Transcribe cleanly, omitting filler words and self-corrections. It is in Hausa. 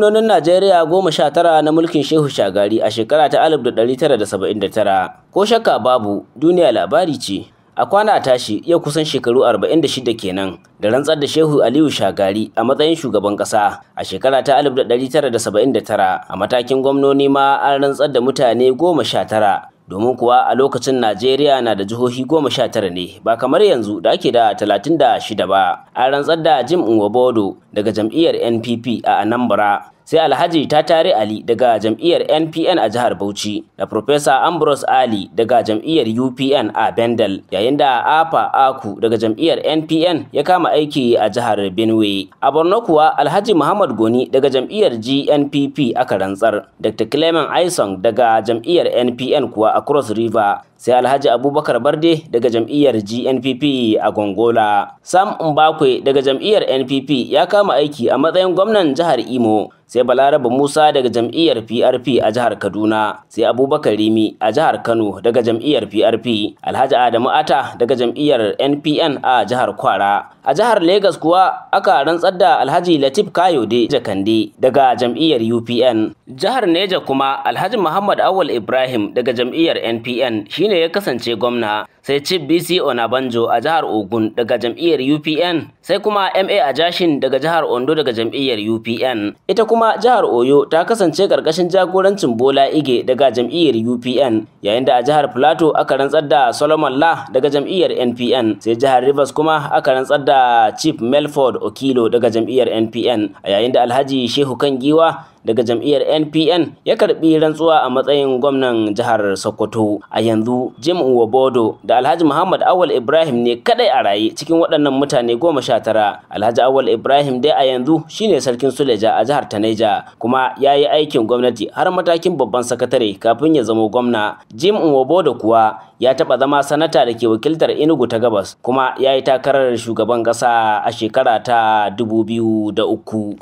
Gwamnonin Najeriya 19 na mulkin Shehu Shagari a shekara ta 1979. Ko shakka babu, duniya labari ce. A kwana a tashi, yau kusan shekaru 46 kenan da rantsar da Shehu Aliyu Shagari a matsayin shugaban ƙasa a shekara ta 1979. A matakin gwamnoni ma an rantsar da mutane 19, domin kuwa a lokacin Najeriya na da jihohi 19 ne, ba kamar yanzu da ake da 36 ba. An rantsar da Jim Nwobodo daga jam'iyyar NPP a Anambra, sai Alhaji Tatare Ali daga jam'iyyar NPN a jihar Bauchi, da Professor Ambrose Ali daga jam'iyyar UPN a Bendel, yayin da Afa Aku daga jam'iyyar NPN ya kama aiki a jihar Benue. A Borno kuwa, Alhaji Muhammad Goni daga jam'iyyar GNPP aka rantsar, Dr. Clement Aisong daga jam'iyyar NPN kuwa a Cross River, sai Alhaji Abubakar Barde daga jam'iyyar GNPP a Gongola. Sam Mbakwe daga jam'iyyar NPP ya kama aiki a matsayin gwamnan jihar Imo, sai Balaraba Musa daga jam'iyyar PRP a jihar Kaduna, sai Abubakar Rimi a jihar Kano daga jam'iyyar PRP, Alhaji Adamu Ata daga jam'iyyar NPN a jihar Kwara. A jihar Lagos kuwa aka rantsar da Alhaji Latif Kayode Jakande daga jam'iyyar UPN. Jihar Neja kuma, Alhaji Muhammad Awal Ibrahim daga jam'iyyar NPN shine ya kasance gwamna, sai Chief BC Onabanjo a jihar Ogun daga jam'iyyar UPN, sai kuma MA Ajashin daga jihar Ondo daga jam'iyyar UPN. Ita kuma jihar Oyo ta kasance karkashin jagorancin Bola Ige daga jam'iyyar UPN, yayin da a jihar Plateau aka rantsar da Solomon La daga jam'iyyar NPN, sai jihar Rivers kuma aka rantsar da Chief Melford Okilo daga jam'iyyar NPN, a yayin da Alhaji Shehu Kangiwa daga jam'iyyar NPN ya karbi rantsuwa a matsayin gwamnan jihar Sokoto. A yanzu Jim Nwobodo da Alhaji Muhammad Awal Ibrahim ne kadai a raye cikin waɗannan mutane 19. Alhaji Awal Ibrahim dai a yanzu shine sarkin Suleja a jihar Taneja, kuma ya yi aikin gwamnati har matakin babban sakatare kafin ya zamo gwamna. Jim Nwobodo kuwa ya taɓa zama sanata da ke wakiltar Enugu ta Gabas, kuma ya yi takarar shugaban ƙasa a shekara ta 2003.